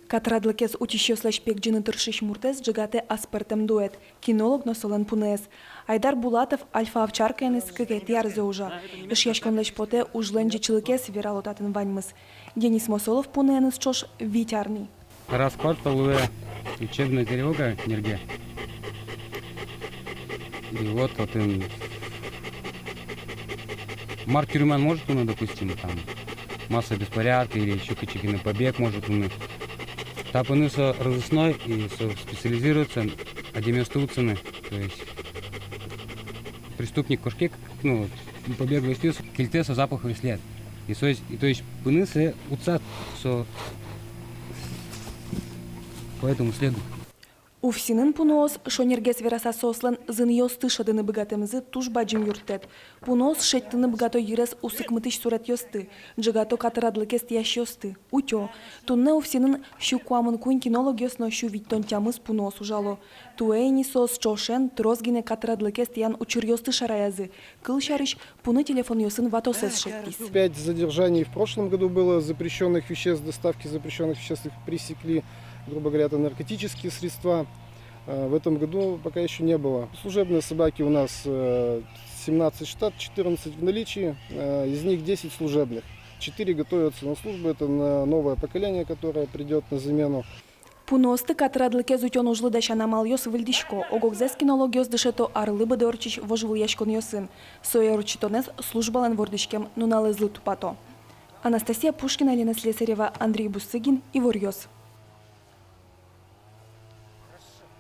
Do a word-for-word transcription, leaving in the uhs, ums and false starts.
Катрадлыкез утисьёслэсь пегӟыны тыршись муртэз ӝегатэ аспӧртэм дуэт, кинолог но солэн пуныез. Айдар Булатов «Альфа-овчаркаеныз» кыкетӥ арзэ ужа. Эшъяськонлэсь потэ, ужлэн ӟечлыкез, верало татын ваньмыз. Денис Мосолов пуныеныз ӵош вить ар ни. Раскварца луэ учебная тревога нерге. И вот отын мар тюрьман может луыны, допустим, там массовый беспорядок или ещё кыӵе ке но побег может луыны. Та пыны со розыскной и со специализируется, адямиосты утьыны. То есть преступник кошке, ну, вот, побег лэсьтэ, кельтэ со запаховый след. И, со есть, и то есть пыны сое утьсад со по этому следу. УФСИН-ын пуныос, шонергес вераса, соослэн зынъёсты шӧдыны быгатэмзы туж бадӟым юрттэт. Пуныос шедьтыны быгато йырез усыкмытӥсь суретъёсты, ӝегато катрадлыкез тӥясьёсты, утё. Туннэ УФСИН-ын сю куамын куинь кинологъёс но сю витьтон тямыс пуныос ужало. Туэ ини соос ӵошен трос гинэ катрадлыкез тӥян учыръёсты шараязы. Кылсярысь, пуны телефонъёсын ватосэз шедьтӥз. Пять задержаний в прошлом году было запрещённых веществ, доставки запрещённых веществ, их пресекли, грубо говоря, это наркотические средства. Э, в этом году пока ещё не было. Служебные собаки у нас, э, семнадцать штат, четырнадцать в наличии, э, из них десять служебных. Четыре готовятся на службу, это на новое поколение, которое придёт на замену. Пуныосты катрадлыкез утён ужлы дасян амалъёс выльдӥсько. Ог-огзэс кинологъёс дышето арлы быдэ ортчись вожвылъяськонъёсын. Сое ортчытонэз службалэн вордӥськем нуналэзлы тупато. Анастасия Пушкина, Елена Слесарева, Андрей Бусыгин, «Иворъёс».